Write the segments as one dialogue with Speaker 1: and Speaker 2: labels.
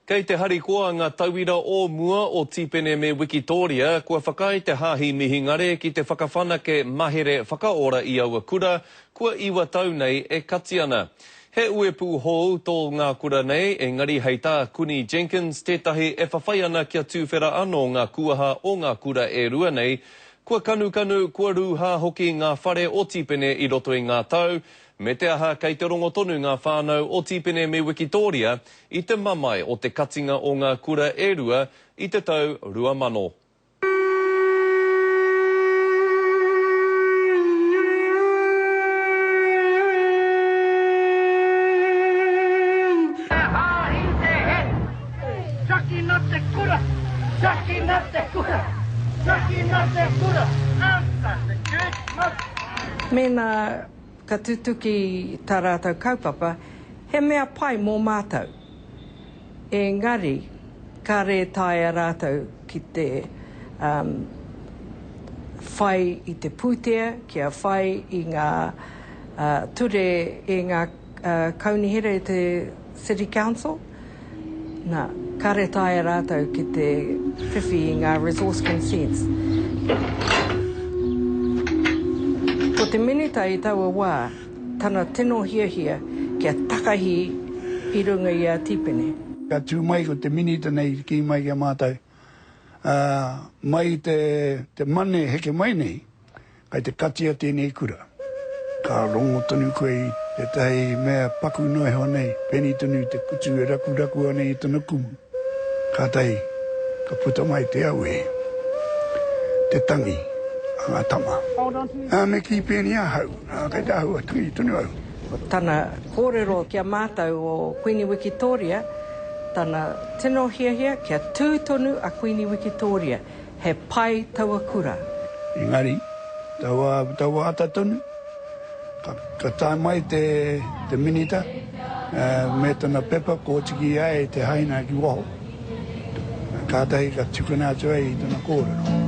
Speaker 1: Kei te harikoa ngā tauira o mua o Tīpene me Wikitōria kua whakaae te Hāhi Mihingare ki te whakawhanake mahere whakaora i aua kura kua iwa tau nei e kati ana. He uepū hou tō ngā kura nei, engari hei tā Kuni Jenkins tētahi e whawhai ana kia tūwhera anō ngā kuaha o ngā kura e rua nei, kua kanukanu, kua rūhā hoki ngā whare o Tīpene i roto i ngā tau, Me te aha, kei te rongo tonu ngā whānau o Tīpene me Wikitōria i te mamae o te katinga o ngā kura e rua i te tau 2000.
Speaker 2: Te hāhi te he. Tiakina te kura! Tiakina te kura! Tiakina te kura! Answer, the church must.
Speaker 3: Mēnā ka tutuki tā rātou kaupapa, he mea pai mō mātou. Engari, kāre e taea rātou ki te um, whai i te pūtea, kia whai i ngā uh, ture e ngā uh, kaunihera e te City Council. Nā, kāre taea rātou ki te whiwhi i ngā resource consents. Ko te Minita i taua wā, tana tino hiahia kia takahi i runga i a Tipene.
Speaker 4: Ka tū mai ko te Minita nei kī mai ki a mātou, ā, mai i te, te Mane heke mai nei, Kai te katia tēnei kura. Ka rongo tonu koe i tētahi mea paku noa iho nei, pēnei tonu i te kutu e rakuraku ana i tana kumu. Kātahi ka puta mai te auē, te tangi a ngā tama. Ā, me kī pēnei ahau, ā, kei te āhua tangi tonu au.
Speaker 3: Ko tana kōrero ki a mātou o Kuini Wikitōria, tana tino hiahia kia tū tonu a Kuini Wikitōria. He pai taua kura.
Speaker 4: Engari, taua, taua ata tonu, ka, ka tae mai te, te minita, me tana pepa kōtiki ai te haina ki waho. Kātahi ka tukuna atu ai i tana kōrero.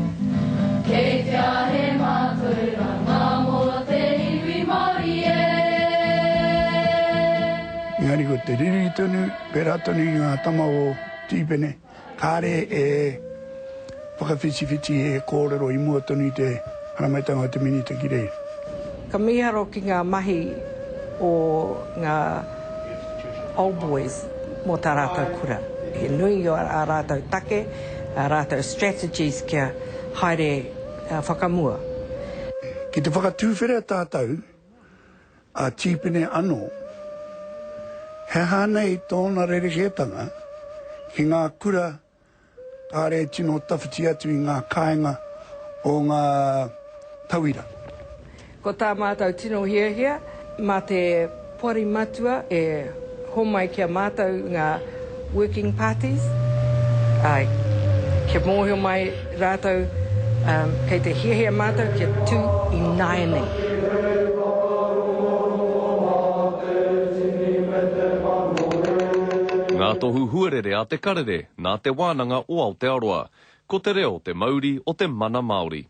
Speaker 5: Kei whea he mātauranga mō te iwi Māori e.
Speaker 4: Engari ko te riri tonu, pērā tonu i ngā tama o Tīpene, Kāre e whakawhitiwhiti he kōrero i mua tonu i te haramaitanga o te Minita ki reira.
Speaker 3: Ka mīharo ki ngā mahi o ngā Old Boys mō tā rātou kura. He nui ā rātou take, ā rātou strategies kia haere whakamua.
Speaker 4: Ki te whakatuwhera tātou a Tīpene anō, he aha nei tōna rerekētanga ki ngā kura kāre e tino tawhiti atu i ngā kāinga o ngā tauira.
Speaker 3: Ko tā mātou tino hiahia, mā te Poari Matua e homai ki a mātou ngā working parties, āe, kia mōhio mai rātou kei te hiahia mātou kia tū ināianei.
Speaker 1: Ngā tohu huarere a Te Karere nā Te Wānanga o Aotearoa. Ko te reo te mauri o te mana Māori.